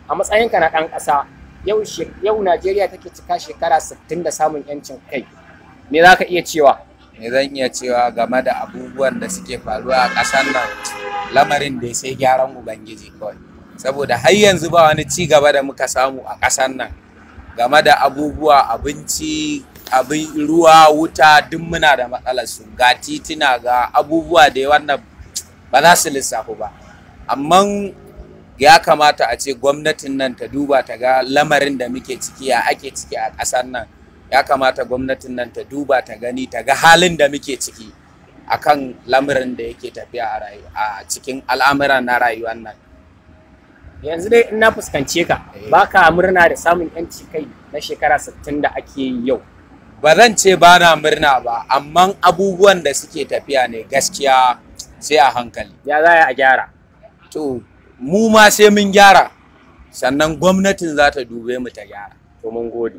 A matsayinka na ɗan ƙasa, yau Najeriya take cika shekara 60 da samun 'yancin kai. Me za ka iya cewa? Me zan iya cewa game da abubuwan da suke faruwa a ƙasar nan? Lamarin da sai gyaran Ubangiji kawai, saboda har yanzu ba wani ci gaba da muka samu a ƙasar nan game da abubuwa, abinci, abin ruwa, wuta, duk muna da matsalar su, ga titina, ga abubuwa da wannan ba za su lissafu ba. Amma ya kamata a ce gwamnatin nan ta duba ta ga lamarin da muke ciki, ya ake ciki a ƙasar nan. Ya kamata gwamnatin nan ta duba ta gani, ta ga halin da muke ciki akan lamarin da yake tafiya a a cikin al'amuran na rayuwar nan. Yanzu dai in na fuskance ka, baka murna da samun 'yanci kai na shekara 60 da ake yi yau? Ba zan ce ba na murna ba, amma abubuwan da suke tafiya ne gaskiya sai a hankali. Ya za a gyara? To, mu ma sai mun gyara, sannan gwamnatin za ta dube mu ta gyara. To, mun gode.